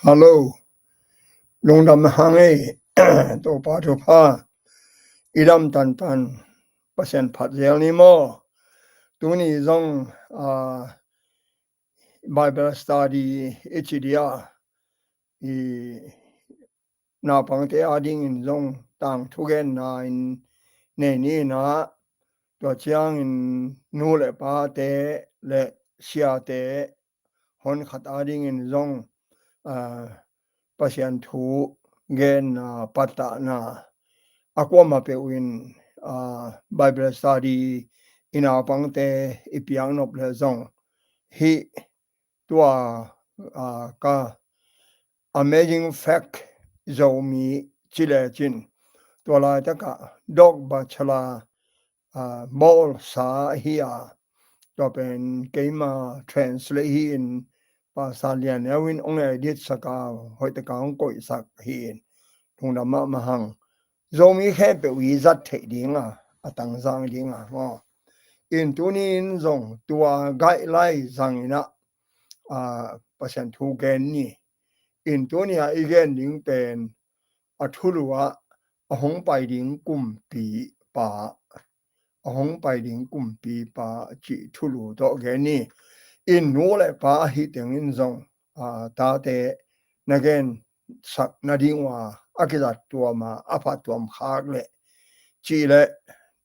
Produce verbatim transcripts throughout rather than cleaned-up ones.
Hallo. Lungdam hang ei. Topa thupha i dam tantan. Pasian phat zel ni maw? Tuni zong, ah, Bible study i ci dia, i naupangte a dingin zong tangthu genna in nei ni in ah, tua ciangin nu le pate le siate honkhat a dingin zong, ah, Pasian thu genna, patahna a kuamah peuh in, ah, Bible study i naupangte i piak nop le zong hih tua, ah, ka Amazing Fact Zomi ci lecin, tua laitakah Doc Batchelor, ah, bawlsa hi a, tua pen keima translate hi in, Pastor Lian Neu in hong edit sak a, hoih taka hong koihsak hi in, lungdam mahmah hang. Zomi khempeuh i zat theih ding a, a tangzang ding a maw? In tuni in zong tua guideline zang in ah, ah, Pasian thu gen ni. In tuni a i gen ding pen a thulu ah a hong pai ding kumpipa, a hong pai ding kumpipa cih thulu tawh gen ni. In nu le pa ahi tengin zong, ah, tate na gensak nading uh a, a kizat tuam a, a phat tuam khak leh cih leh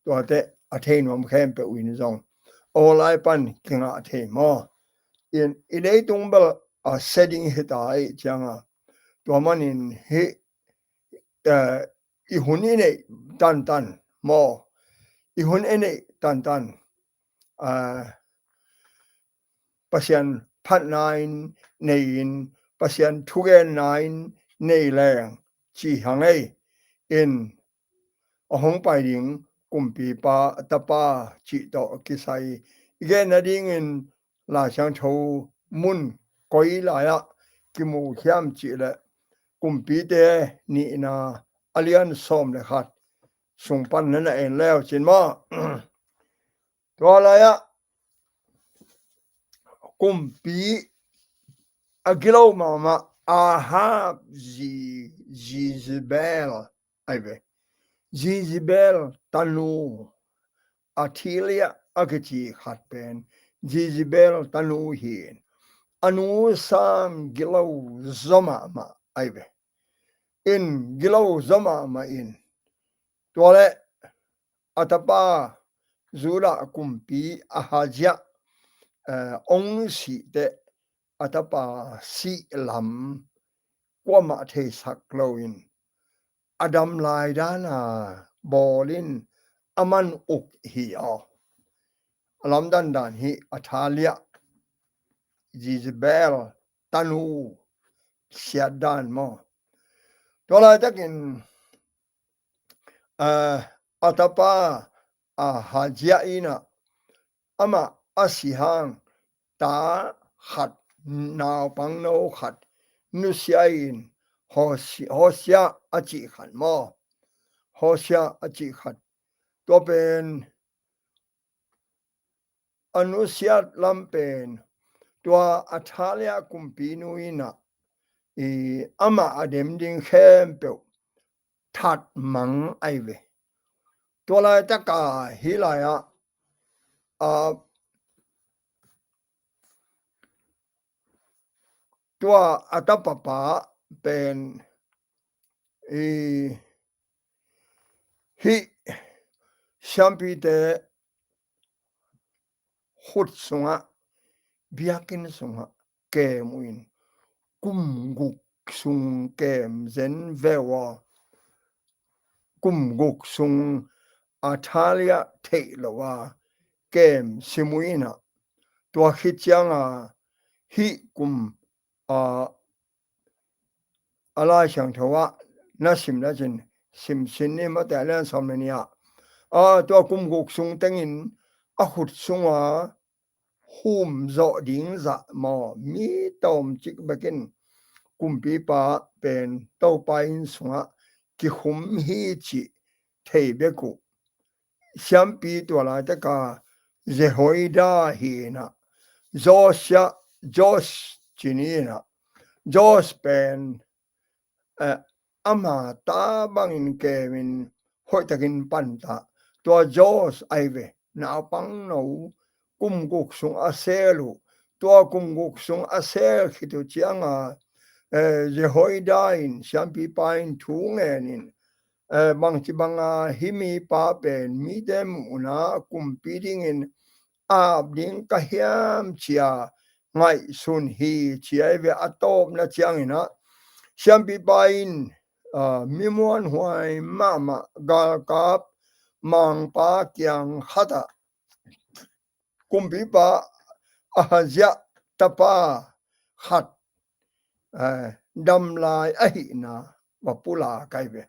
tuate a thei nuam khempeuh in zong online pan kingah thei maw? In i leitung bel a setting hi ta ih cianga, tua manin hih, eh, i hun i neih tantan maw? I hun i neih tantan, ah, Pasian phatna in nei in, Pasian thugenna in nei leng ci hang ei. In a hong pai ding kumpipa, tapa cih tawh kisai i gen nadingin Lai Siangtho mun koi lai-ah kimu hiam cih leh Kumpite nihna a lian sawm le khat sung pan na na en leu cin maw? Tua lai-ah kumpi a gilo mahmah Ahab zi, Jezebel ai ve. Jezebel tanu, Athaliah a kici khat pen Jezebel tanu hi in, a nu sang gilo zaw mahmah ai ve. In gilo zaw mahmah in, tua leh a tapa Judah kumpi Ahaziah, eh, hong sih teh a tapa sih lam kuamah theisak loin a dam lai dana bawl in a man uk hi aw. A lamdan dan hi Athaliah, Jezebel tanu siat dan maw? Tua laitakin, ah, a tapa Ahaziah in ah amah a si hang ta khat, naupangno khat nusia in, Hosi-, Hosea a cih khat maw? Hosea a cih khat. Tua pen a nusiat lam pen tua Athaliah kumpinu in ah i amah a dem ding khempeuh that mang ai ve. Tua laitaka hih lai-ah, ah, tua a tapapa pen i hih siampite khut sungah, biakinn sungah kem uh in, kum guk sung kem zen veu aw. Kum guk sung Athaliah theih lo a kem sim uh in ah, tua khit cianga hih kum, a, a Lai Siangtho ah na sim lecin, sim sin ni, Mate a lian sawm le nih ah, a, tua kum guk sung tengin a khut sunga hum zawh ding zah maw, mi tawmcik bekin kumpipa pen Topa inn sungah kikhum hi cih thei bek uh. Siampi tua laitaka Jehoiada hi in ah, Josia, Jos ci ni in ah, George pen, eh, ama ta bangin kemin hoihtakin panta. Tua George ai ve, naupang no, kum guk sung a sel uh. Tua kum guk sung a sel khit uh cianga, eh, Jehoiada in, siampipa in thu ngenin, eh, bangci banga hih mipa pen mite muhna kumpi dingin ap ding ka hiam cia ngaihsun hi, ci ai ve. A tawpna ciangin ah, siampipa in, ah, mi muanhuai mahmah galkap mangpa kiang khatah kumpipa Ahazia tapa khat, eh, damlai ahihna va pulak ai ve.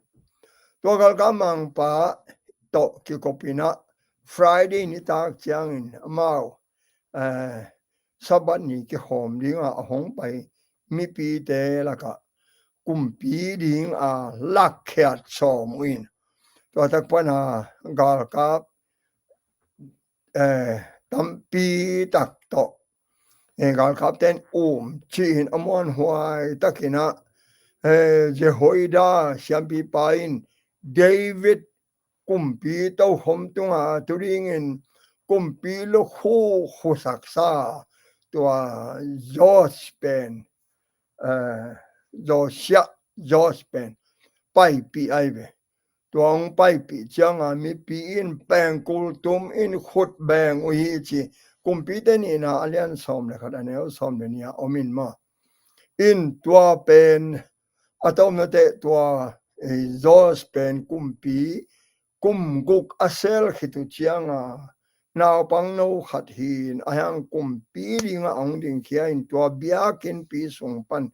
Tua galkap mangpa tawh kikopin ah Friday nitak ciangin amau, eh, Sabbath ni kikhawm dinga a hong pai mipite lakah kumpi dinga lakkhiat sawm uh in, tua tak pana galkap, eh, tampi tak tawh, eh, galkapten um ci-in a muanhuai takin ah, eh, Jehoiada siampipa in David kumpi tokhom tunga tu dingin kumpi lukhu khusaksa tua George pen, eh, Josiah, George pen paipih ai ve. Tua hong paipih cianga mipi in pengkul tum in khut beng uh hi ci. Kumpite nihna a lian sawm le khat a neu sawm le nih a om in maw. In tua pen a tawpna teh tua, eh, George pen kumpi kum guk a sel khit uh cianga naupang no khat hi in, a hiang kumpi dinga a hong dingkhia in tua biakinnpi sung pan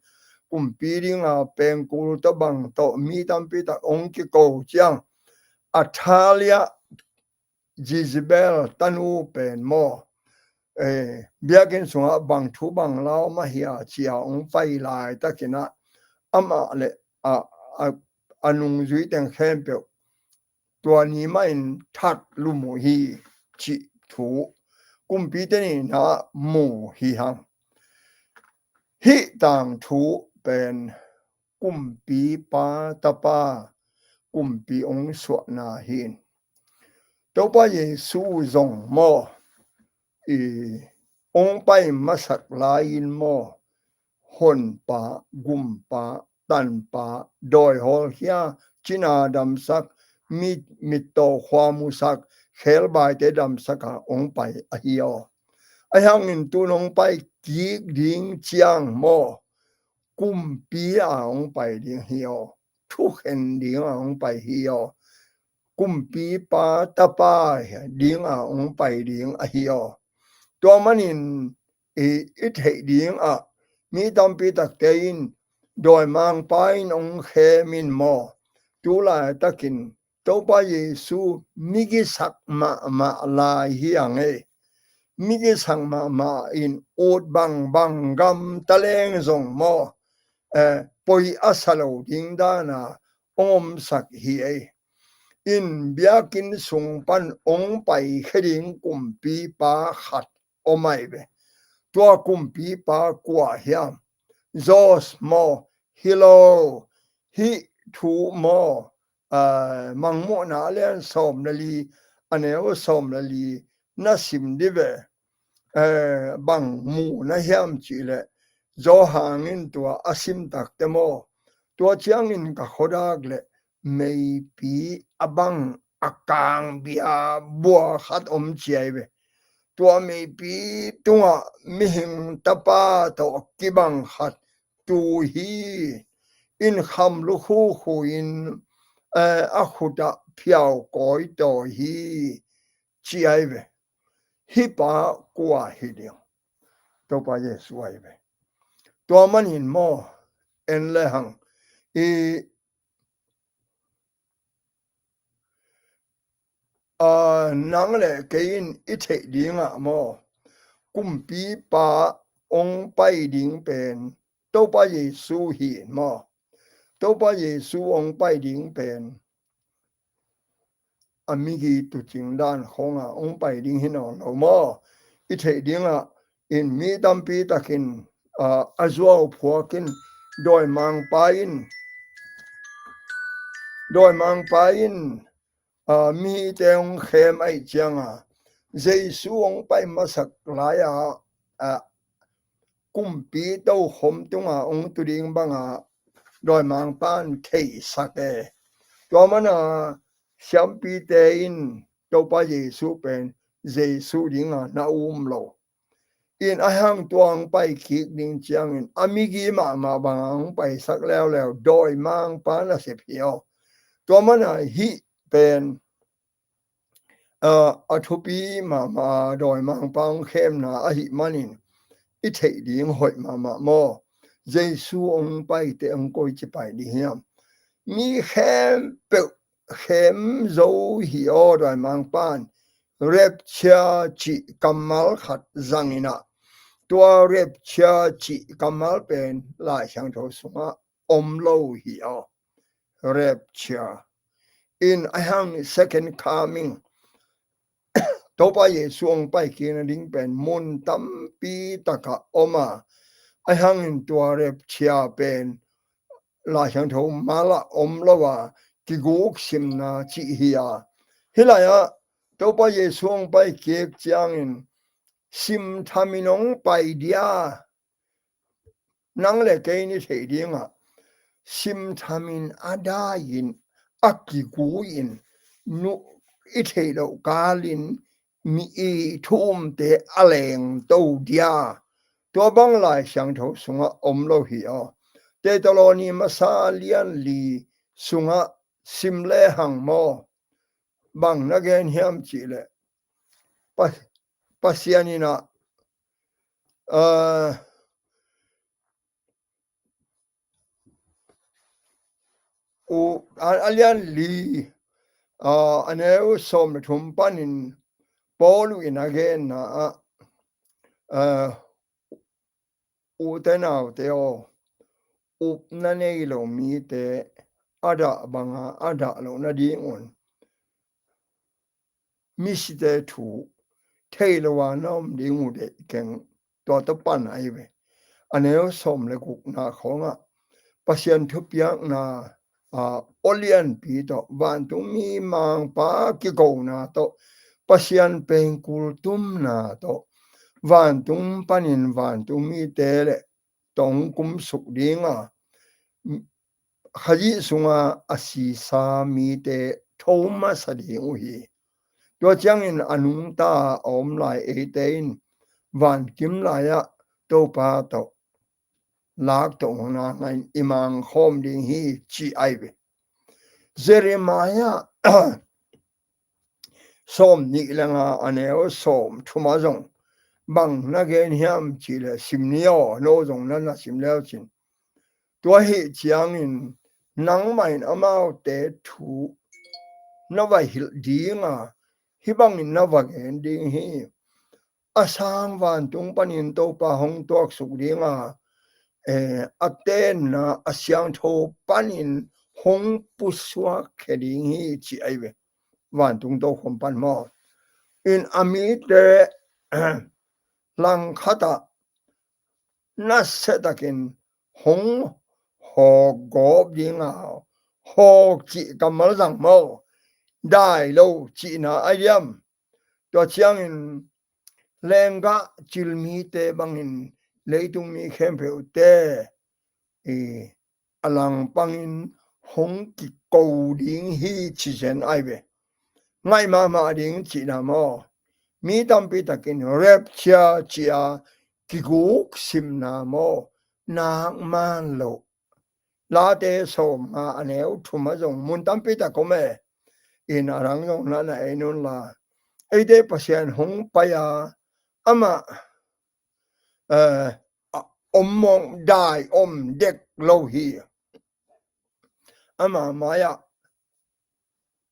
kumpi dinga pengkul tawh bang tawh mi tampi tak hong kiko ciang, Athaliah Jezebel tanu pen maw, eh, biakinn sungah bang thu bang la om ahia cia hong pai laitakin ah amah le a, a, a nungzui teng khempeuh tua ni mahin that lum uh hi cih thu kumpite nihna mu hi hang. Hih tangthu pen kumpipa tapa kumpi hong suahna hi in, Topa Jesu zong maw, i hong pai masak lai-in maw, honpa, gumpa, tanpa, dawi hawlkhia, cina damsak, mit, mittaw khua musak, khelbaite damsaka hong pai ahi aw. Ahi hangin tun hong pai kik ding ciang maw, kumpi a hong pai ding hi aw. Thukhen dinga hong pai hi aw. Kumpipa tapa dinga hong pai ding ahi aw. Tua manin i, i theih dingah mi tampi takte in dawimangpa in hong khem in maw, tu laitakin Topa Jesu migisak mahmah lai hi ang ei. Migisak mahmah in ut bangbang gam taleng zong maw, eh, poi a sa lo ding dana hong omsak hi ei. In biakinn sung pan hong paikhia ding kumpipa khat om ai ve. Tua kumpipa kua hiam? Jose maw, hi lo, hih thu maw, ah, Mangmuhna a lian sawm le li, a neu sawm le li na sim di ve. Eh, bang mu na hiam cihleh, Johan in tua a sim takte maw, tua ciangin ka khuadak le meipi a bang a kang bia bua khat om ci ai ve. Tua meipi tungah mihing tapa tawh kibang khat tu hi. In kham lukhu khu in, eh, a khutah phiau kawi tawi hi ci ai ve. Hih pa kua hi ding? Topa Jesu ai ve. Tua manin maw, en le hang i, a, nang le kei in i theih dingah maw, kumpipa hong pai ding pen Topa Jesu hi in maw. Topa Jesu hong pai ding pen a migi tucing dan khawnga hong pai ding hi nawn lo maw. I theih dingah in mi tampi takin, a, a zuau phuakin Dawimangpa in, dawimangpa in, aa, mite hong khem ahih cianga, Jesu hong pai masak lai-a, aa, kumpi tokhom tunga hong tu ding banga dawimangpa in theisak e. Tua mana siampite in Topa Jesu pen Jesu dinga na um lo. In a hang tua hong pai kik ding ciangin a migi mahmah banga hong paisak leuleu dawimangpa nasep hi aw. Tua mana hih pen, aa, a thupi mahmah dawimangpa hong khemna ahih manin i theih ding hoih mahmah maw? Jesu hong paite hong koici pai ding hiam? Mi khempeuh khem zo hi aw. Dawimangpa in rapture cih kammal khat zangin ah, tua rapture cih kammal pen Lai Siangtho sungah om lo hi aw. Rapture in a hang second coming, Topa Jesu hong pai kik nading pen mun tampi takah om a, a hangin tua rapture pen Lai Siangtho malah om lo a, kiguk simna cih hi a. Hih lai-ah Topa Jesu hong pai kik ciangin simthamin hong pai dia, nang le kei ni theih dingah simthamin a dai-in a kigui-in nu i theih loh kalin mi i thu-umte a lengto dia, tua bang Lai Siangtho sungah om lo hi aw. Thesalonika masa lian li sungah sim lehang maw, bang na gen hiam cihleh, Pa-, Pasian in ah, aa, u, a, a lian li, aa, a neu sawm le thum panin Paul in a genna ah, aa, ute naute aw, upna nei lo mite a dah banga a dah loh nadingun misite thu thei lo a na om ding uh deih keng, tua tawh pan ahi ve. A neu sawm le gukna khawngah Pasian thupiakna, aa, aw lianpi tawh, vantungmi mangpa kikona tawh, Pasian pengkul tumna tawh, vantung panin vantungmite le tawh hong kumsuk dinga, Khazih sunga a sisa mite tho masa ding uh hi. Tua ciangin a nungta a om lai eite in vankim lai-ah Topa tawh lak tawh hong na ngain i mangkhawm ding hi, ci ahi ve. Jeremiah sawm nih le nga a neu sawm thuma zong bang na gen hiam cihleh sim ni aw, no zong na na sim leu cin. Tua hi ciangin nangmah in amaute thu na va hilh dinga, hih bangin na va gen ding hi. A sang vantung panin Topa hong tuaksuk dinga, eh, a tenna a siangtho panin hong pusuak khia ding hi, ci ahi ve. Vantung tokhom pan maw. In a mite langkhatah nasiatakin hong hawk gawp dinga, hawk cih kammal zang maw, dai lo cihna a diam. Tua ciangin lenggah cil mite bangin leitung mi khempeuhte i a langpangin hong kiko ding hi, ci zen ahi ve. Ngaih mahmah ding cihna maw. Mi tampi takin rapture ci-a kiguk simna maw, nak man lo. Late sawm nga a neu thuma zong mun tampi tak om e. In a rang zong na na ei nunla, eite Pasian hong pai-a amah, eh, a om mawng dai om dek lo hi. Amah mai-ah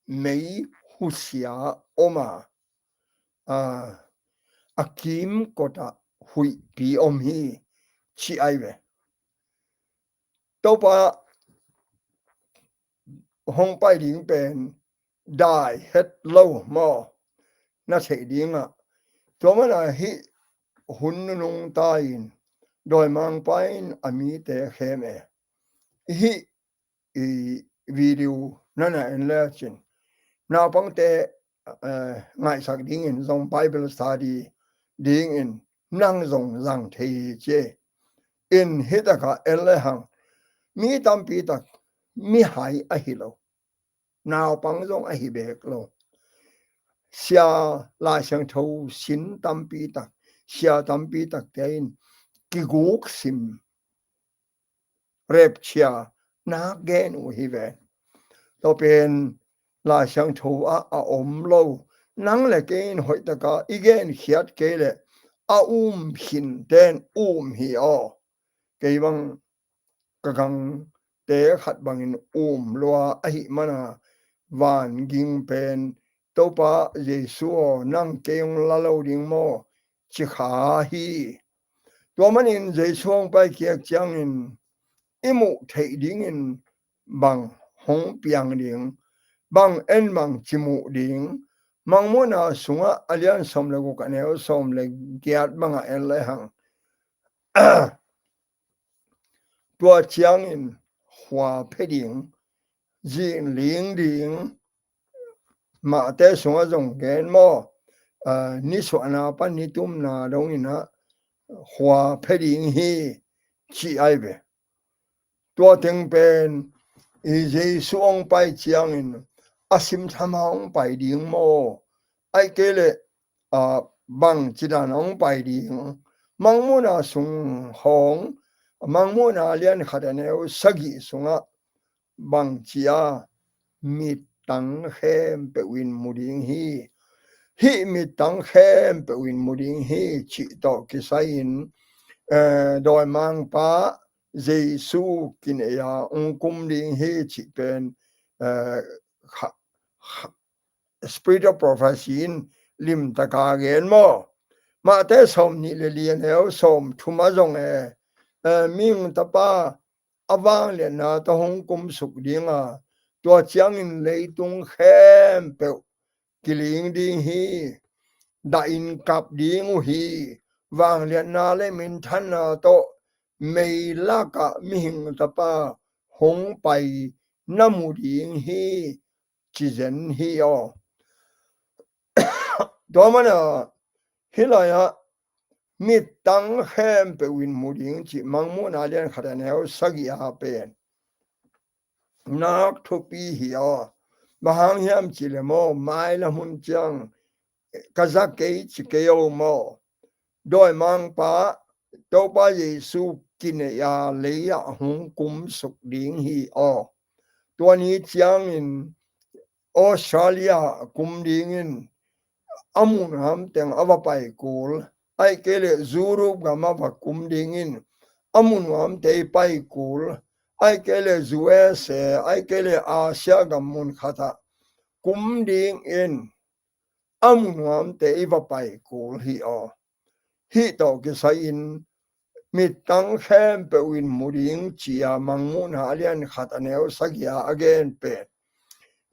mei husia om a, a, a kimkotah huihpi om hi, ci ahi ve. Topa hong pai ding pen dai het lo maw, na theih dingah. Tua mana hih hun nunung ta-in dawimangpa in a mite khem e. hih i video nana en lecin naupangte, eh, ngaihsak dingin zong Bible study dingin nang zong zang thei hi ci. In hih takah en le hang mi tampi tak mihai ahi lo, naupang zong ahi bek lo, sia, Lai Siangtho sin tampi tak, sia tampi takte in kiguk sim, repchia nak gen uh hi ve. Tua pen Lai Siangtho ah a om lo, nang le kei in hoih taka i genkhiat kei leh a um khin ten um hi aw. Kei bang ka gangte khat bangin um lua ahih mana van ging pen, Topa Jesu aw, nang kei hong la lo ding maw, ci kha hi. Tua manin Jesu hong pai kiak ciangin i muh theih dingin bang hong piang ding, bang en bang ci muh ding, Mangmuhna sungah a lian sawm le guk a neu sawm le giat bangah en le hang. Tua ciangin khua phe ding, zin ling ding, mahte sungah zong gen maw, ah, nisuahna pan nitumna dongin ah khua phe ding hi, ci ai ve. Tua teng pen i Jesu hong pai ciangin a simtham a hong pai ding maw, ai kei leh, ah, bang cidan a hong pai ding, Mangmuhna sung hong, Mangmuhna lian khat a neu sagih sungah bang cia mittang khempeuh in mu ding hi, hih mittang khempeuh in mu ding hi, cih tawh kisai-in, eh, dawimangpa Jesu kinei a hong kum ding hi, cih pen, eh, kha, kha, Spirit of Prophecy in limtaka gen maw? Mahte sawm nih le li a neu sawm thum a zong e, eh, mihing tapa a vangliatna tawh hong kumsuk ding a, tua ciangin leitung khempeuh kiling ding hi, dah in kap ding uh hi, vangliatna le minthanna tawh meilak ah mihing tapa hong pai na mu ding hi, ci zen hi aw. Tua mana hih lai-ah mittang khempeuh in mu ding cih Mangmuhna lian khat a neu sagih a pen nak thupi hi aw. Bang hang hiam cih leh maw, mailam hun ciang ka za kei ci kei o maw, dawimangpa Topa Jesu kinei a lei ah hong kumsuk ding hi aw. Tua ni ciangin Australia kum dingin a mu nuam teng a va pai kul, ai kei leh Europe gam a va kum dingin a mu nuamte i pai kul, ai kei leh U S A, ai kei leh Asia gam mun khatah kum dingin a mu nuamte i va pai kul hi aw. Hih tawh kisai-in mittang khempeuh in mu ding ci-a Mangmuhna a lian khat a neu sagih a a gen pen,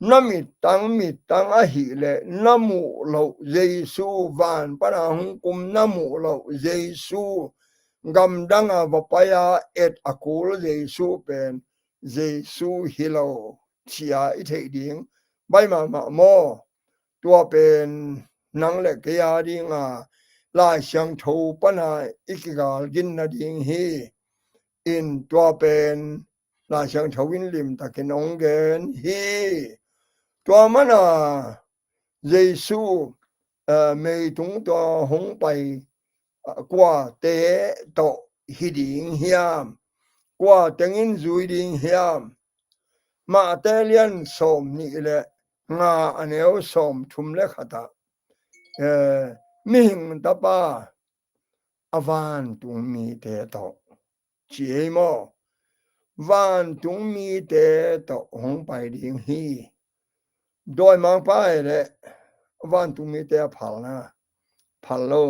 na mittang mittang ahih leh na muh loh Jesu, van pana hong kum na muh loh Jesu, gamdang a va pai a et a kul Jesu pen Jesu hi lo ci-a i theih ding baih mahmah maw? Tua pen nang le kei a dinga Lai Siangtho pana i kigal gin nading hi. In tua pen Lai Siangtho in limtakin hong gen hi. Tua mana Jesu, eh, meitung tua hong pai, eh, kuate tawh hi ding hiam? Kua tengin zui ding hiam? Mate lian sawm nih le nga a neu sawm thum le khatah, eh, mihing tapa a vantung mite tawh ci ei maw? Vantung mite tawh hong pai ding hi. Dawimangpa ei leh vantung mite a phalna phal lo.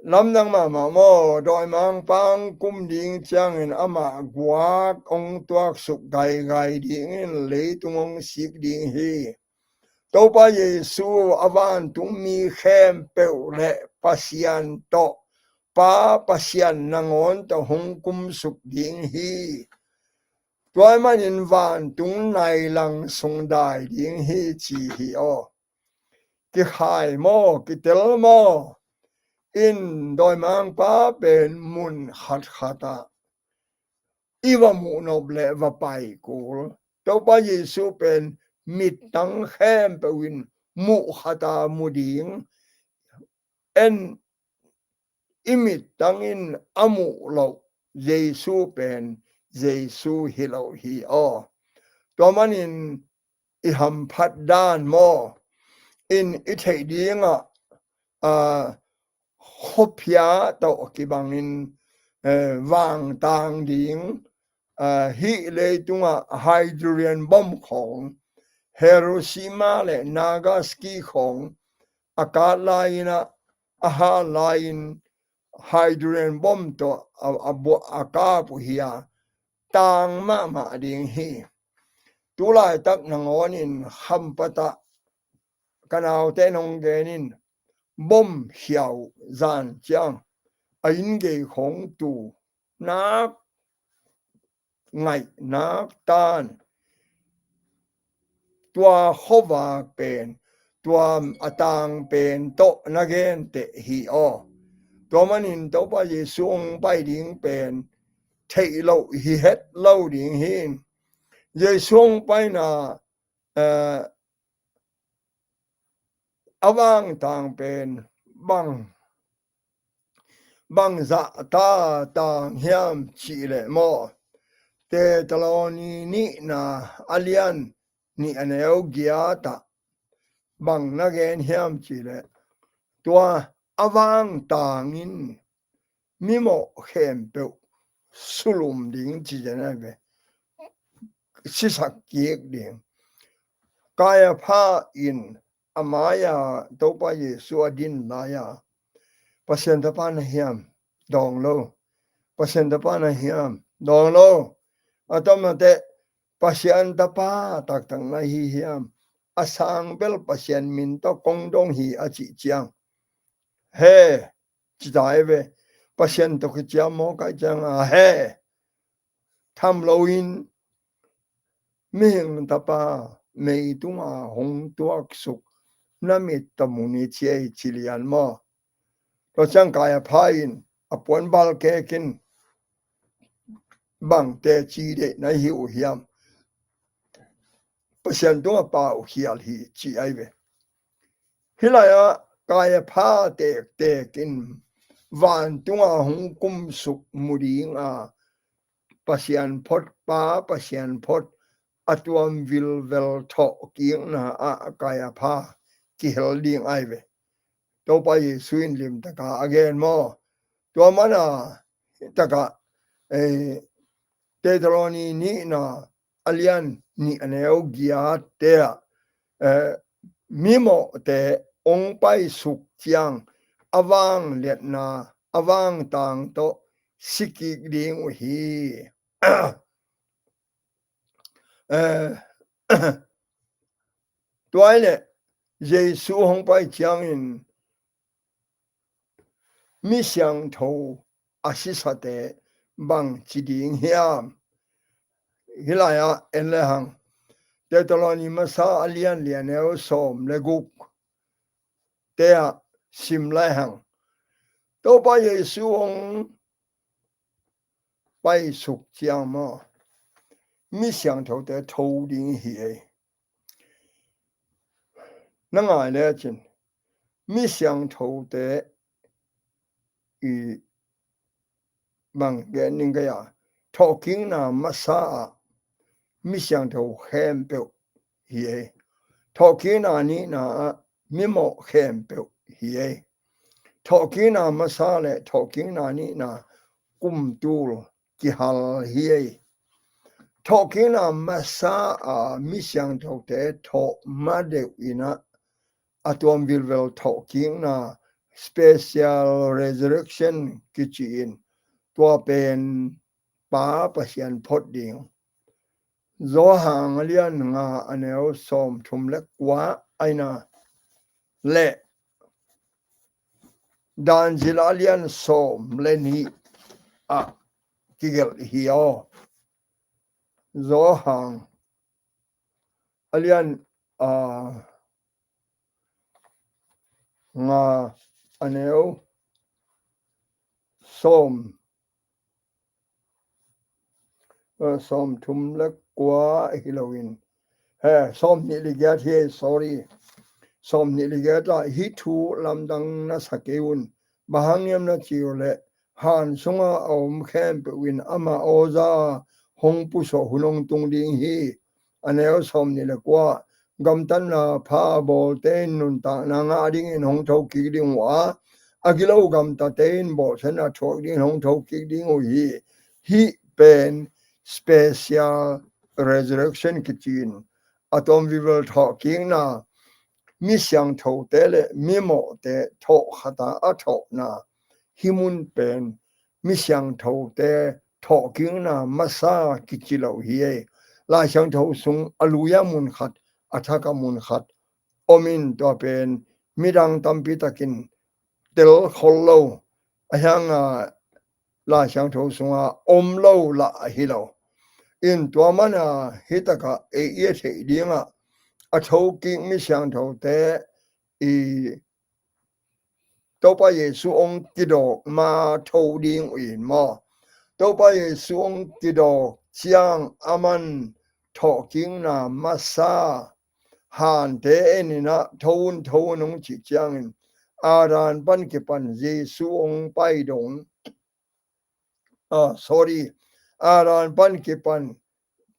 Lamdang mahmah maw, dawimangpa hong kum ding ciangin amah guak hong tuaksuk gaigai dingin leitung hong sik ding hi. Topa Jesu a vantung mi khempeuh le Pasian tawh Pa Pasian nangawn tawh hong kumsuk ding hi. Tua ahih manin vantung nai lang sung dai ding hi ci hi aw. Kikhai maw, kitel maw? In dawimangpa pen mun khatkhat ah i va muh nop le va pai kul. Topa Jesu pen mittang khempeuh in muh khat a mu ding. En i mittang in a muh loh Jesu pen Jesu hi lo hi aw. Tua manin i hamphat dan maw, in i theih dingah, aa, khuaphia tawh kibangin, eh, vangtang ding, aa, hih leitungah hydrogen bomb khawng, Hiroshima le Nagasaki khawng a kat lai-in ah, a hal lai-in hydrogen bomb tawh a, a, a kap uh hi a, tang mahmah ding hi. Tulaitak nangawnin khampat ah ka naute nong genin bomb khia uh zan ciang a inn gei khawng tu nak, ngaih nak tan. Tua khuavak pen, tua a tang pen tawh na genteh hi aw. Tua manin Topa Jesu hong pai ding pen theih loh hi het lo ding hi. Jesu hong paina, eh, a vangtang pen bang, bang zahta tang hiam cih leh maw, Thessaloni nihna a lian nih a neu giat ah bang na gen hiam cih leh, tua a vangtang in mimawh khempeuh sulum ding ci zen ai ve. Sisak kik ding. Kaiapha in a mai-a Topa Jesu a din lai-a, Pasian Tapa na hiam? Dawng lo. Pasian Tapa na hiam? Dawng lo. A tom na teh, Pasian Tapa taktak na hi hiam? A sang bel Pasian min tawh kong dong hi a cih ciang, he, ci ta ai ve. Pasian tawh kiciam mawk ai ciang a, he, tham loin mihing Tapa meitunga hong tuaksuk na mit tawh mu ni ci ei ci lian maw? Tua ciang Kaiapha in a puan bal kekin bang teci deih na hi uh hiam? Pasian tungah pau khial hi ci ai ve. Hih lai-ah Kaiapha tektek in vantunga hong kumsuk mu dinga Pasian phot, Pa Pasian phot a tuam vilvel thawhkikna ah Kaiapha kihel ding ai ve. Topa Jesu in limtaka a gen maw? Tua mana takah, eh, Thessaloni nihna a lian nih a neu giat te ah, eh, mimawhte hong paisuk ciang a vangliatna, a vangtang tawh sikik ding uh hi. Eh, tua ai leh Jesu hong pai ciangin mi siangtho a sisate bang ci ding hiam? Hih lai-ah en le hang, Thessaloni masa a lian li a neu sawm le guk te ah sim lai hang, Topa Jesu hong paisuk ciang maw, mi siangthote tho ding hi ei. Na ngai lecin mi siangthote i bang gen ning kei a, thawhkikna masa ah mi siangtho khempeuh hi ei. Thawhkikna nihna ah mimawh khempeuh hi ei. Thawhkikna masa le thawhkikna nihna kumtul kihal hi ei. Thawhkikna masa a mi siangthote thawh ma deuh in ah a tuam vilvel thawhkikna, special resurrection kici in, tua pen Pa Pasian phot ding. Johan a lian nga a neu sawm thum le kua aina le Dan zila a lian sawm le nih ah kigelh hi aw. Zawhang a lian, a, nga a neu sawm, a, sawm thum le kua hi loin, he, sawm nih le giat hi, sorry. Sawm nih le giat ah, hih thu lamdang na sa kei un. Bang hang hiam na cih uh leh, han sunga a om khempeuh in ama awza hong pusuah hun hong tung ding hi. A neu sawm nih le kua, gamtatna pha a bawlte in nuntakna ngah dingin hong thokik ding uh a, a gilo gamtate in bawlsiatna thuak dingin hong thokik ding uh hi. Hih pen special resurrection kici in, a tawmvivil thawhkikna, mi siangthote le mi mawhte thawh khata a thawhna, hih mun pen mi siangthote thawhkikna masa kici lo hi ei. Lai Siangtho sung a lui-a mun khat, a thak-a mun khat om in, tua pen midang tampi takin tel khol lo, a hiang a Lai Siangtho sunga om lo lah ahi lo. In tua mana hih takah ei i a theih dingah a thokik mi siangthote i Topa Jesu hong kidawk ma tho ding uh in maw? Topa Jesu hong kidawk ciang aman thawhkikna masa hante en in ah, tho un, tho un hong cih ciangin, Adam pan kipan Jesu hong pai dong, ah, sorry, Adam pan kipan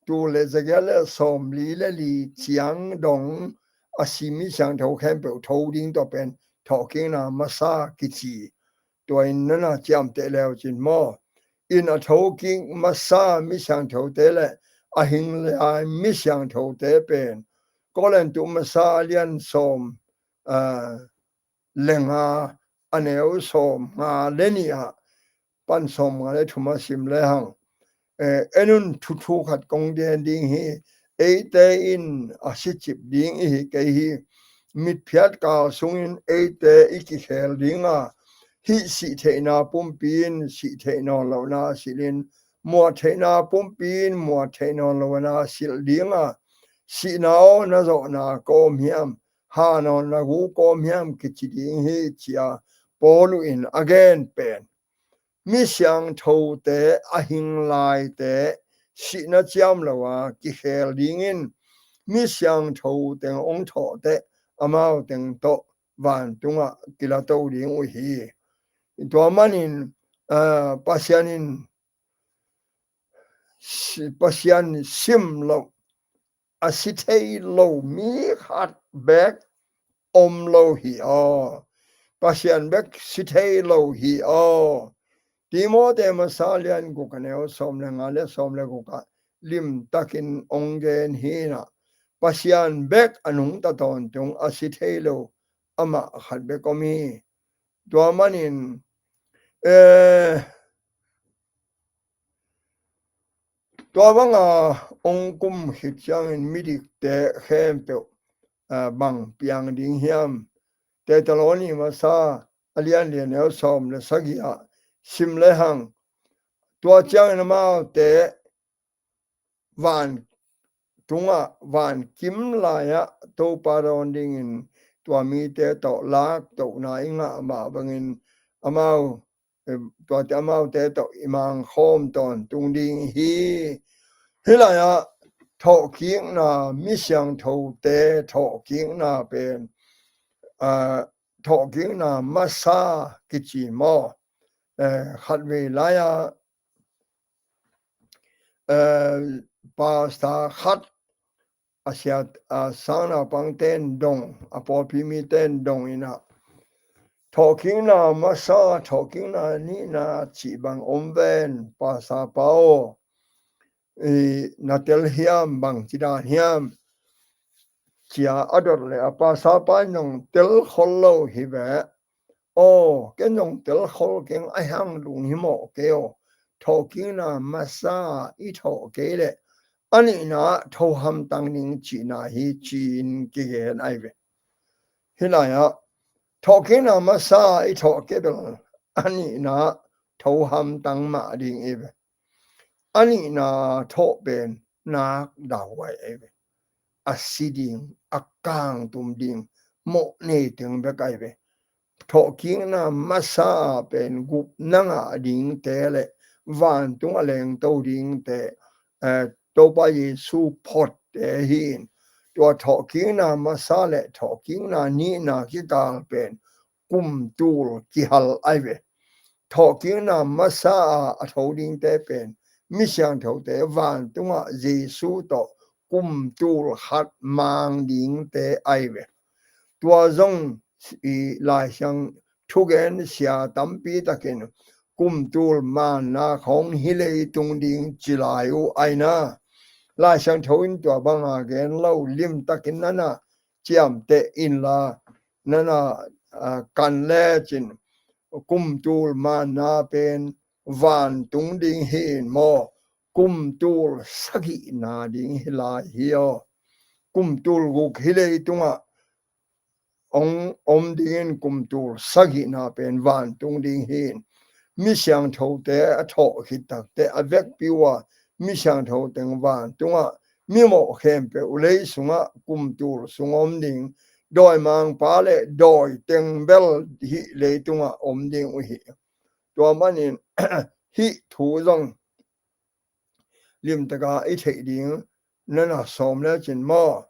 tul le zagiat le sawmli le li ciang dong a si mi siangtho khempeuh tho ding, tua pen thawhkikna masa kici. Tua in nana ciamteh leucin maw? In a thokik masa mi siangthote le a hing lai mi siangthote pen Korintu masa a lian sawm, ah, le nga, a neu sawm nga le nih ah pan sawm nga le thum a sim lehang, eh, en un, thuthu khat kong gen ding hi. Eite in a sicip ding i hi kei hi. Mitphiat kal sungin eite i kikhel ding a, hih sih theihna pumpi in sih theih nawn lohna silhin, muat theihna pumpi in muat theih nawn lohna silh ding a, sihna aw na zawhna kawm hiam, ha nawnna gu kawm hiam kici ding hi, ci-a Paul in a gen pen. Mi siangthote, a hing laite sihna ciam lo a kikhel dingin mi siangtho teng hong thawh teh amau teng tawh vantungah kilato ding uh hi. Tua manin, ah, Pasian in si-, Pasian sim loh, a si thei lo mi khat bek om lo hi aw. Pasian bek si thei lo hi aw. Timote masa lian guk a neu sawm le nga le sawm le guk ah limtakin hong gen hi in ah, Pasian bek a nungta tawntung a si thei lo amah khat bek om hi. Tua manin, eh, tua banga hong kum khit ciangin midikte khempeuh, ah, bang piang ding hiam? Tesaloni masa a lian li a neu sawm le sagih ah sim lehang, tua ciangin amaute vantungah, vankim lai-ah Topa dawn dingin tua mite tawh laktohna i ngah mah bangin amau, eh, tuate amaute tawh i mangkhawm tawntung ding hi. Hih lai-ah thawhkikna, mi siangthote thawhkikna pen, ah, thawhkikna masa kici maw? Eh, khatvei lai-ah, eh, pastor khat, a sia, a sangnaupangte in dong, a pawlpi mite in dong in ah, thawhkikna masa, thawhkikna nihna cih bang om ven, pastor pa aw, i, na tel hiam, bangci dan hiam, ci-a a dot leh a pastor pa in zong tel khol lo hi ve. Aw, ken zong tel khol keng, a hiang lunghimawh kei aw. Thawhkikna masa i thawh kei leh a nihna ah tho hamtang ding cihna hi, ci-in kigen ahi ve. Hih lai-ah Thawhkikna masa i thawh kei bel a nihna tho hamtang mah ding i ve. A nihna thawh pen nak dauhuai i ve. A si ding, a kangtum ding, mawh nei teng bek ai ve. Thawhkikna masa pen gupna ngah dingte le vantung a lengto dingte, eh, Topa Jesu photte hi in. Tua thawhkikna masa le thawhkikna nihna kikal pen kumtul kihal ai ve. Thawhkikna masa a a tho dingte pen mi siangthote vantungah Jesu tawh kumtul khat mang dingte ai ve. Tua zong i Laisiang thugen sia tampi takin kumtul manna khong hi leitung ding ci lai uh aina. Laisiang tho in tua banga gen lo lim takin nana ciamteh inla nana, ah, kan lecin kumtul manna pen vantung ding hi in maw, kumtul sagihna ding hi lai hi aw. Kumtul guk hi leitungah ong om dingin kumtul sagihna pen vantung ding hi in. Mi siangthote a thawh khit takte a vekpi uh a mi siangtho teng vantungah mi mawh khempeuh lei sungah kumtul sung om ding, dawimangpa le dawi teng bel hih leitungah om ding uh hi. Tua manin hih thu zong limtaka i theih ding nana sawm lecin maw,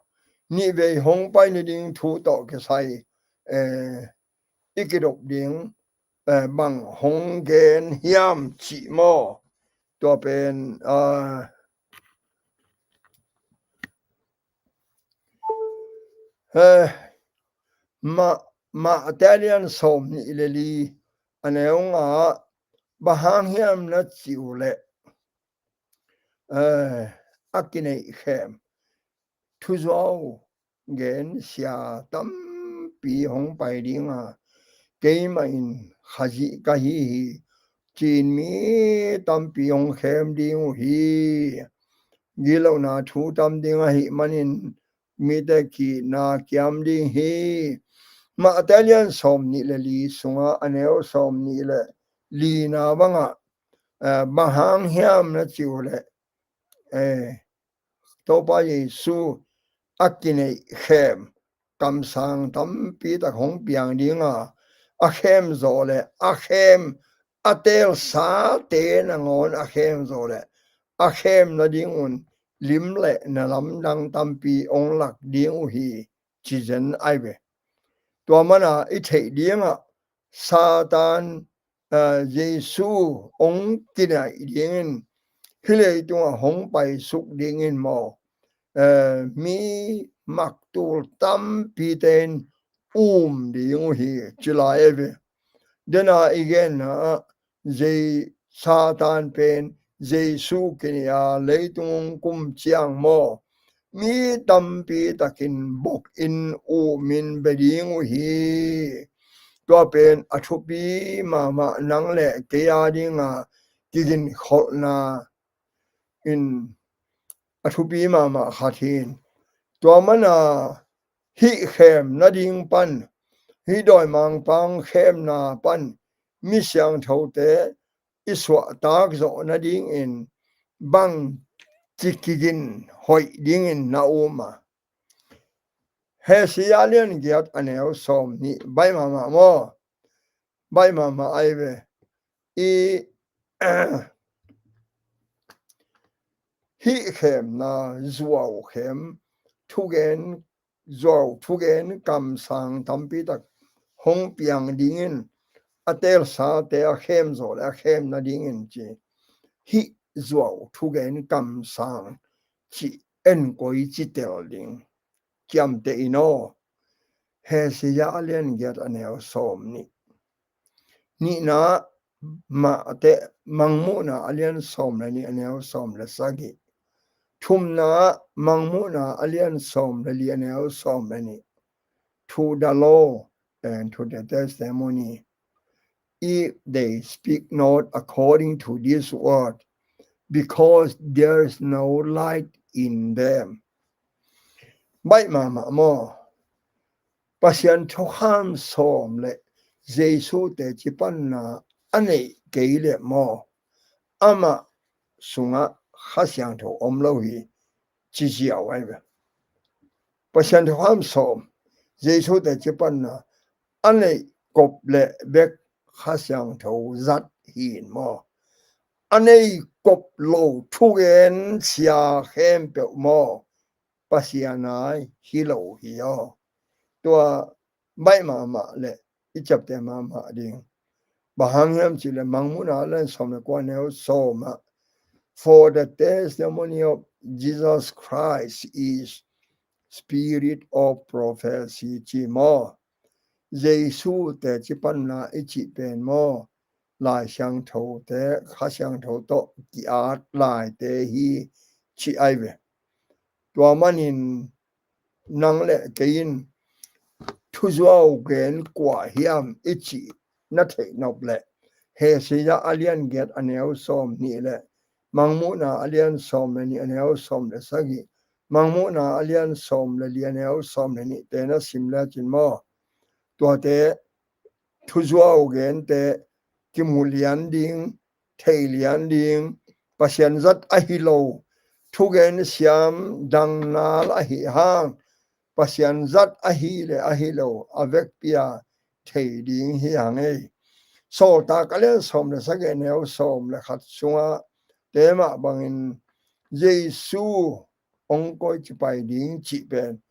nihvei hong pai nading thu tawh kisai, eh, i kidop ding, eh, bang hong gen hiam cih maw? Tua pen, ah, eh, mah, mah te a lian sawm nih le li a neu nga, bang hang hiam na cih uh leh, eh, a kineih khem thuzuau gen sia tampi hong pai dinga, keimah in Khazih ka hi hi ci-in mi tampi hong khem ding uh hi. Gitlohna thu tam ding ahih manin mite kihna kiam ding hi. Mah te a lian sawm nih le li sunga a neu sawm nih le lina bangah, eh, bang hang hiam na cih uh leh, eh, Topa Jesu a kineih khem kamsang tampi tak hong piang dinga, a khem zawh le a khem a teelsate nangawn a khem zawh le a khem nadingun lim le na lamdang tampi hong lak ding uh hi, ci zen ai ve. Tua mana i theih dingah Satan, eh, Jesu hong kinaih dingin, hih leitungah hong paisuk dingin maw, eh, mi maktul tampite in um ding uh hi, ci lai e ve. Dena i genna ah, Jei-, Satan pen Jesu kinaih a leitung hong kum ciang maw, mi tampi takin bokin umin bia ding uh hi. Tua pen a thupi mahmah nang le kei a dinga kiginkholhna in a thupi mahmah khat hi. Tua mana hih khem nading pan, hih dawimangpa khemna pan mi siangthote i suahtak zawh nadingin bang ci kigin hoih dingin na um a? Hesaya lian giat a neu sawm nih baih mahmah maw? Baih mahmah ai ve. I hih khemna zuau khem thugen zuau thugen kamsang tampi tak hong piang dingin a teelsate a khem zawh le a khem nadingin ci. Hih zuau thugen kamsang cih en koi ci tel ding. Ciamteh in aw. Hesaya a lian giat a neu sawm nih. Nihna, Mate, Mangmuhna a lian sawm le nih a neu sawm le sagih. Thumna, Mangmuhna a lian sawm le li a neu sawm le nih. To the law and to the testimony, if they speak not according to this word, because there is no light in them. Baih mahmah maw? Pasian thukham sawm le Jesu teci panna a neih kei leh maw, amah sungah Kha Siangtho om lo hi, ci ziau ahi ve. Pasian thukham sawm, Jesu teci panna a neih kop le bek Kha Siangtho zat hi in maw. A nei kop lo thugen sia khempeuh maw, Pasian ai hi lo hi aw. Tua baih mahmah le i ciapteh mahmah ding. Bang hang hiam cih leh Mangmuhna a lian sawm le kua, a neu sawm ah, "For the testimony of Jesus Christ is spirit of prophecy," ci maw. Jesu teci panna i cih pen maw, Lai Siangthote, Kha Siangtho tawh ki-at laite hi, ci ahi ve. Tua manin nang le kei in thuzuau gen kua hiam i cih na theih nop leh, Hesaya a lian giat, a neu sawm nih le Mangmuhna a lian sawm le nih, a neu sawm le sagih, Mangmuhna a lian sawm le li, a neu sawm le nihte na sim lecin maw, tuate thuzuau gente kimu lian ding, thei lian ding, Pasian zat ahi lo thugen siam dangnal ahi hang, Pasian zat ahi le ahi lo a vekpi-a thei ding hi hang ei. Sawltak a lian sawm le sagih, a neu sawm le khat sungah te mah bangin Jesu hong koici pai ding cih pen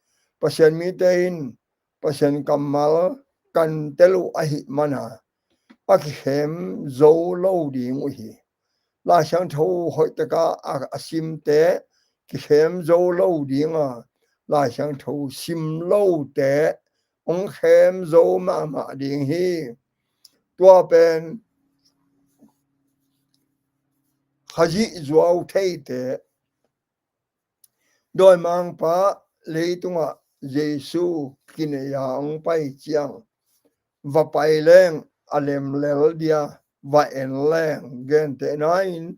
Pasian mite in Pasian kammal kan tel uh ahih mana a kikhem zo lo ding uh hi. Lai Siangtho hoihtaka a, a simte kikhem zo lo dinga, Lai Siangtho sim lote hong khem zo mahmah ding hi. Tua pen Khazih zuau theite, dawimangpa leitungah Jesu kinei-a hong pai ciang, va pai leng a lemlel dia, va en leng, gentehna in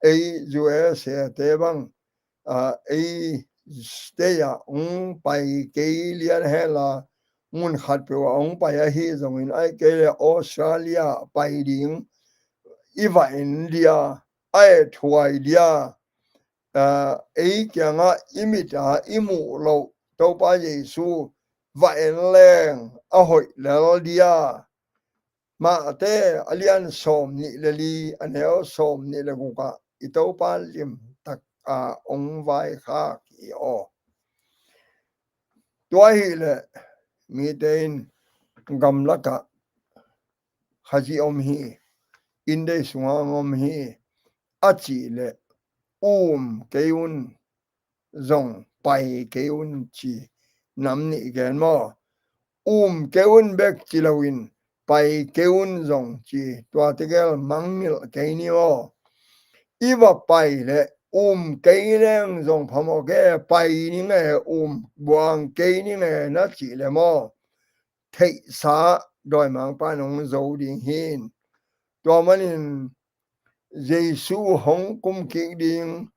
ei U S A te bang, a, ei state ah hong pai kei lian hen la, mun khatpeuh ah hong pai ahi zongin, ahih kei leh Australia pai ding i va en dia, a ethuai dia, a, ei kiangah i mit a i muh loh Topa Jesu va en leng a hoih lel dia. Mate a lian sawm nih le li, a neu sawm nih le gukah i Topa limtak a hong vaikhak hi aw. Tua hileh mite in gamlakah Khazih om hi, India sungah hong om hi a cih leh, um kei un zong pai kei un ci nam nih gen maw. Um kei un bek ci loin pai kei un zong ci, tua tegel mangngilh kei ni maw. I va pai leh um kei leng zong phamawh kei, pai ning e, um buang kei ning e na cih leh maw, theihsa dawimangpa in hong zo ding hi. Tua manin Jesu hong kumkik ding,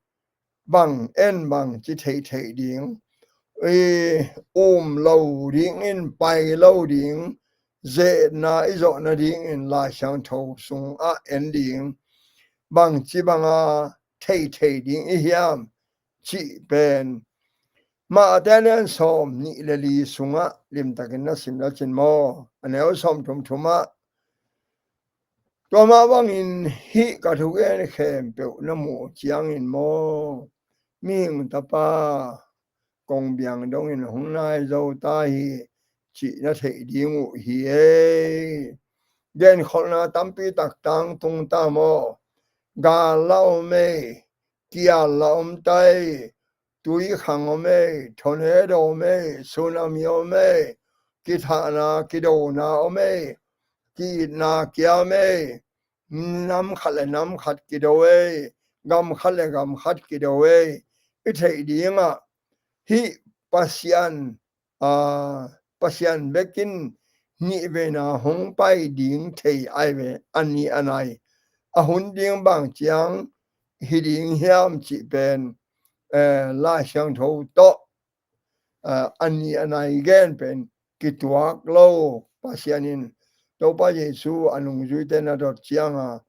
bang en bang ci theihtheih ding, i um lo dingin pai lo ding, ze-etna i zawh nadingin Lai Siangtho sungah en ding, bangci banga theihtheih ding i hiam cih pen Mate a lian sawm nih le li sungah limtakin na sim lecin maw, a neu sawm thum thum ah, tua mah bangin hih ka thugen khempeuh na muh ciangin maw, Mihing Tapa kong biang dongin hong nai zo ta hi cih na theih ding uh hi ei. Genkholhna tampi tak tangtung ta maw. Gal la om ei, kial la om ta ei, tuikhang om ei, tornado om ei, tsunami om ei, kithahna kidona om ei, ki-itna kia om ei, nam khat le nam khat kido ei, gam khat le gam khat kido ei. I theih dingah hih Pasian, aa, Pasian bekin nihveina hong pai ding thei ai ve, a ni a nai, a hun ding bang ciang hi ding hiam cih pen, eh, Lai Siangtho tawh, eh, a ni a nai gen pen kituak lo Pasian in Topa Jesu a nungzuite na dot cianga,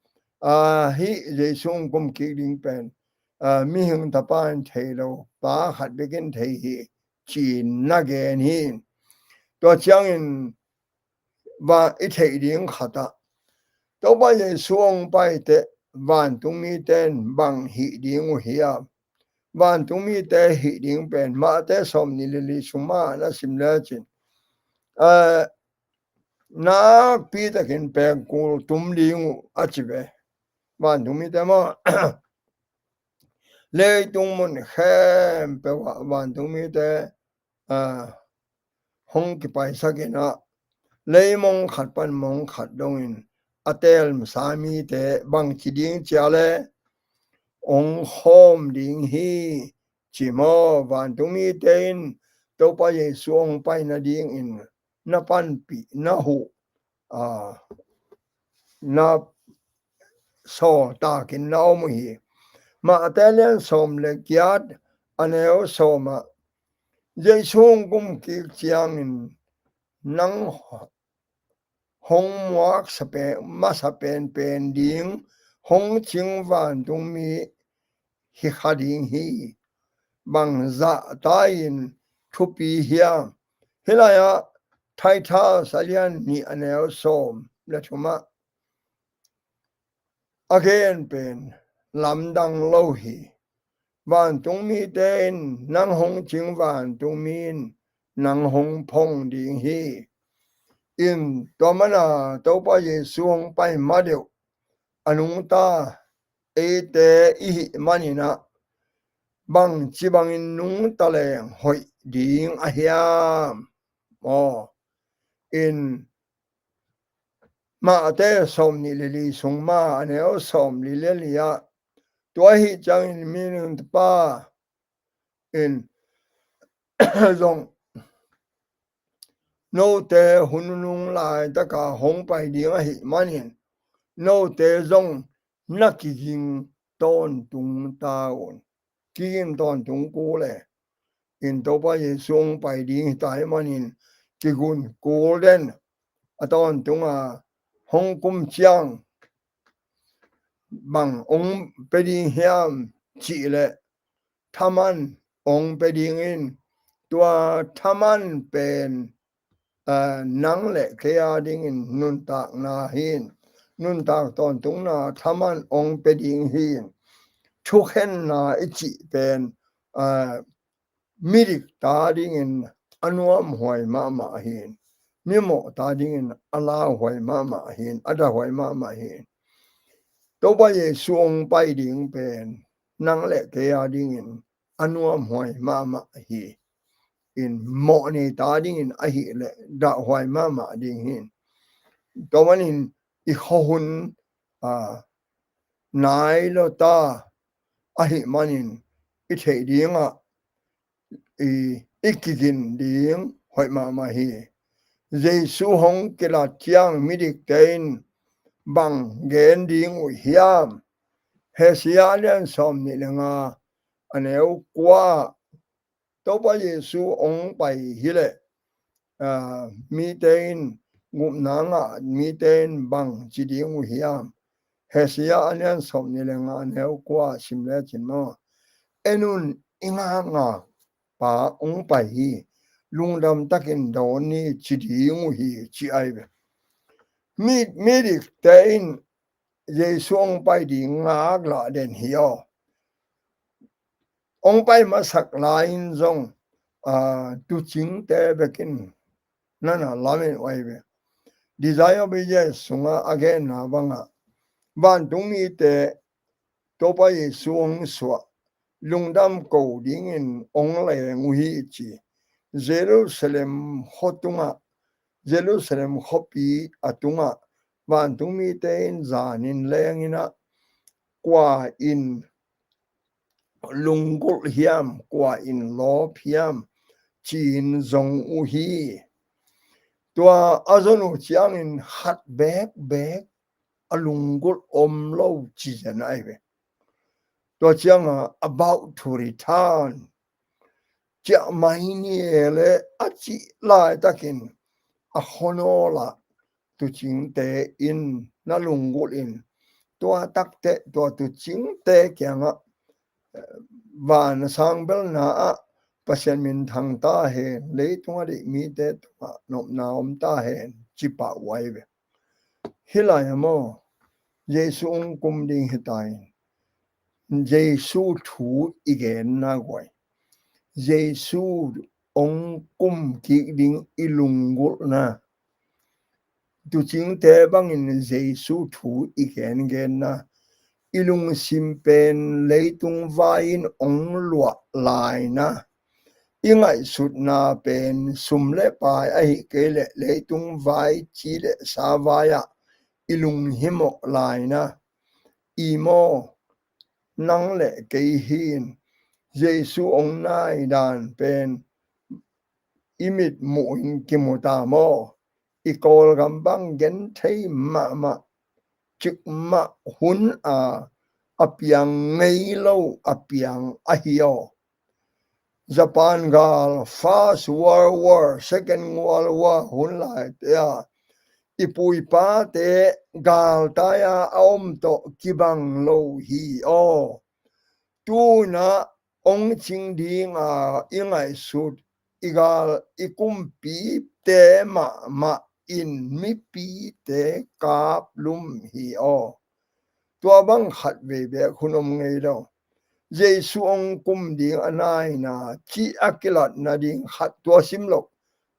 a, hih Jesu hong kum kik ding pen, a, mihing tapa in thei lo, Pa khat bekin thei hi, ci-in na gen hi. Tua ciangin va i theih ding khat ah Topa Jesu hong paite vantung mite in bang hih ding uh hiam? Vantung mite hih ding pen Mate sawm nih le li sung mah na sim lecin, a, nakpi takin pengkul tum ding uh a ci ve. Vantung mite maw, leitung mun khempeuh ah vantung mite, a, hong kipaisak in ah, leimong khat pan mong khat dongin a teelmsa mite bangci ding cia le hong khawm ding hi, ci maw? Vantung mite in Topa Jesu hong pai nadingin na panpih, na huh, a, na sawltakin na om uh hi. Mate lian sawm le giat, a neu sawm ah, Jesu hong kum kik ciangin nang hong muak sa pe-, masa penpen ding hong cing vantungmi hi kha ding hi. Bang zahta-in thupi hiam? Hih lai-ah Titus a lian nih a neu sawm le thum ah a gen pen lamdang lo hi. Vantung mite in nang hong cing, vantung mi in nang hong phong ding hi. In tua mana Topa Jesu hong pai ma deuh a nungta eite i hih manin ah, bangci bangin nungta leng hoih ding a hiam? Maw, in Mate sawm nih le li sung ma a neu sawm li le li ah, tua ahi ciangin mihing tapa in zong note hun nunung laitaka hong pai ding ahih manin, note zong na kiging tawntung ta un. Kiging tawntung kul e. In Topa Jesu hong pai ding hi ta ahih manin kigun kul den. A tawntunga hong kum ciang bang hong pia ding hiam cih leh, thaman hong pia ding in, tua thaman pen, aa, nang le kei a dingin nuntakna hi. Nuntak tawntungna thaman hong pia ding hi. Thukhenna i cih pen, aa, midik ta dingin a nuamhuai mahmah hi. Mimawh ta dingin a lauhuai mahmah hi, a dahhuai mahmah hi. Topa Jesu hong pai ding pen nang le kei a dingin a nuamhuai mahmah hi. In mawh nei ta dingin ahih leh dahhuai mahmah ding hi. Tua manin i khuahun, aa, nai lo ta ahih manin i theih dingah i, i kigin ding hoih mahmah hi. Jesu hong kilat ciang midikte in bang gen ding uh hiam? Hosea lian sawm nih le nga a neu kua, Topa Jesu hong pai hi leh, aa, mite in gupna ngah mite in bang ci ding uh hiam? Hosea a lian sawm nih le nga a neu kua sim lecin maw, en un, i ngakngak pa hong pai hi, lungdam takin dawn ni ci ding uh hi, ci ahi ve. Mi, midikte in Jesu hong pai ding ngaklah den hi aw. Hong pai masak lai-in zong, aa, tuucingte bekin na na lamen uh ahi ve. Desire of Ages sungah a genna bangah vantung mite Topa Jesu hong suah, lungdam ko dingin hong leng uh hi ci. Jerusalem khua tungah, Jerusalem khuapi a tungah vantung mite in zanin leng in ah, kua in lunggulh hiam, kua in lawp hiam, ci-in zong uh hi. Tua a zon uh ciangin khat bekbek a lunggulh om lo ci zen ahi ve. Tua ciangah about to return, ciah mai ni e le a cih lai takin a khuanawl ah tuucingte in na lunggulh in, tua takteh tua tuucingte kiangah, eh, van a sang belna ah Pasian minthang ta hen, leitung a deih mite tungah nopna om ta hen, ci pah uh ahi ve. Hih lai-ah maw, Jesu hong kum ding hi ta in, Jesu thu i genna guai, Jesu hong kum kik ding i lunggulhna, tuucingte bangin Jesu thu i gengenna, i lungsim pen leitung vai-in hong luah laina, i ngaihsutna pen sum le pai ahih kei leh leitung vai, ci le sa vai-ah i lunghimawh laina, i maw, nang le kei hi-in Jesu hong nai dan pen i mitmuh in kimu ta maw? I Kawlgam bang genthei mahmah, cikmah hun a, a piang ngei lo a piang ahi aw. Japan gal, First World War, Second World War hun laite ah i pu i pate galtai-a a om tawh kibang lo hi aw. Tu-in ah hong cing dinga i ngaihsut i gal i kumpite mahmah in mipite kaplum hi aw. Tua bang khatvei beek hun om ngei lo. Jesu hong kum ding a naina cih a kilatna ding khat tua sim loh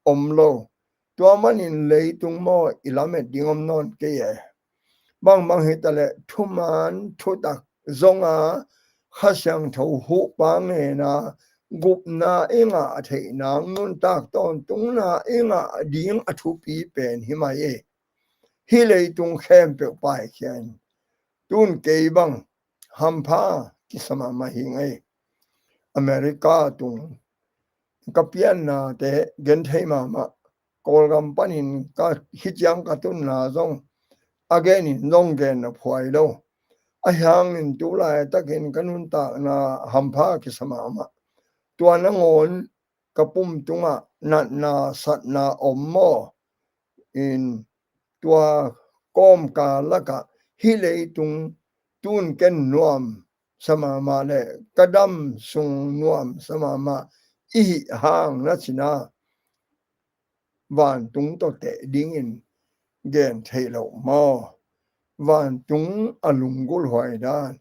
om lo. Tua manin leitung maw i lamet ding om nawn kei e. Bangbang hitaleh thuman thutak zonga Kha Siangtho huhpa ngena gupna i ngah theihna, nuntak tawntungna i ngah ding a thupi pen hi mai e. Hih leitung khempeuh paikhia in, tun kei bang hampha kisa mahmah hi ngei. America tung ka piannate genthei mahmah, Kawlgam panin ka hih ciang ka tunna zong a genin zong genna phuai lo. Ahi hangin tu laitakin ka nuntakna hampha kisa mahmah. Tua nangawn ka pum tungah natna satna om maw? In tua kawmkal lakah hih leitung tun ken nuam sa mahmah le ka dam sung nuam sa mahmah i hih hang na cina, vantung tawh teh dingin gen theih loh maw? Vantung a lunggulhhuai dan,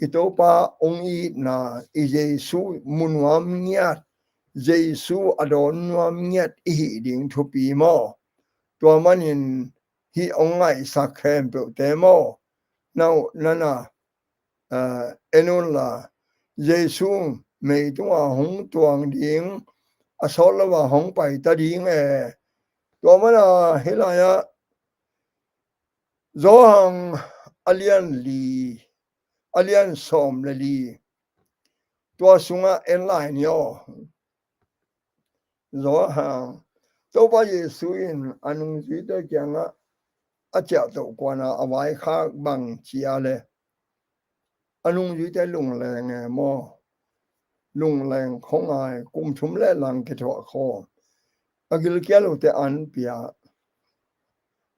i Topa hong itna, i Jesu mu nuam ngiat, Jesu a dawn nuam ngiat i hih ding thupi maw? Tua manin hih hong ngaihsak khempeuhte maw? Na uh nana, eh, en unla, Jesu meitunga hong tuang ding, a sawt lo a hong paita ding e. Tua mana hih lai-ah Johan a lian li, a lian sawm le li, tua sungah en lai ni aw. Johan, Topa Jesu in a nungzuite kiangah a ciahtoh kuana a vaikhak bang cia le, a nungzuite lungleng e maw? Lungleng khuangai, kum thum le lang kithuah khawm, a gilkial uhte an pia,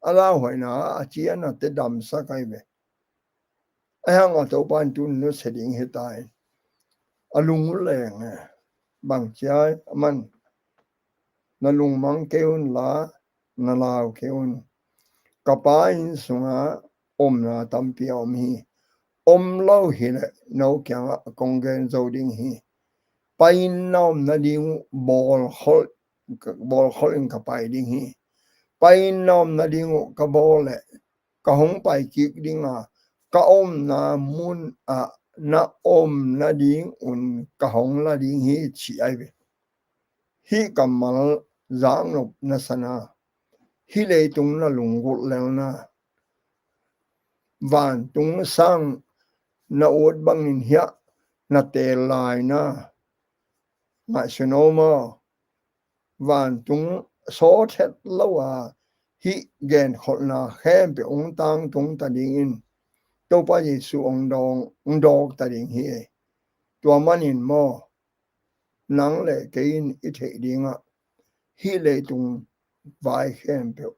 a lauhuaina a cianate damsak ahi ve. Ahi hangin Topa in tun nusia ding hi ta in, a lung uh leng e. Bang cia? Aman, na lungmang kei unla, na lau kei un. Ka Pa inn sungah omna tampi a om hi. Om lo hileh no kiangah kong gen zo ding hi. Pai-in na omna ding uh bawlkholh, bawlkholh in ka pai ding hi. Pai-in na omna ding uh ka bawl leh ka hong pai kik ding a, ka omna mun ah na omna ding un ka hong la ding hi, ci ahi ve. Hih kammal zaknop na sana, hih leitung na lunggulh lelna, vantung sang na ut bangin hiah na teel laina, ngaihsun aw maw? Vantung sawt het lo a, hih genkholhna khempeuh hong tangtung ta dingin Topa Jesu hong dawng, hong dawk ta ding hi. Tua manin maw, nang le kei in i theih dingah hih leitung vai khempeuh,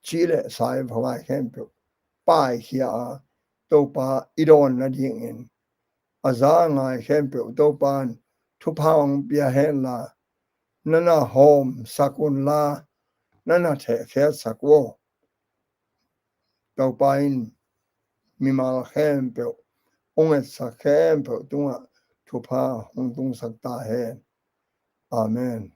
ci le sai vai khempeuh paikhia a, Topa i dawn nadingin a za ngai khempeuh Topa in thupha hong pia henla, na na hawmsak unla, na na thehkhiatsak uh aw. Topa in mimal khempeuh, hong etsak khempeuh tungah thupha hong tungsak ta hen. Amen.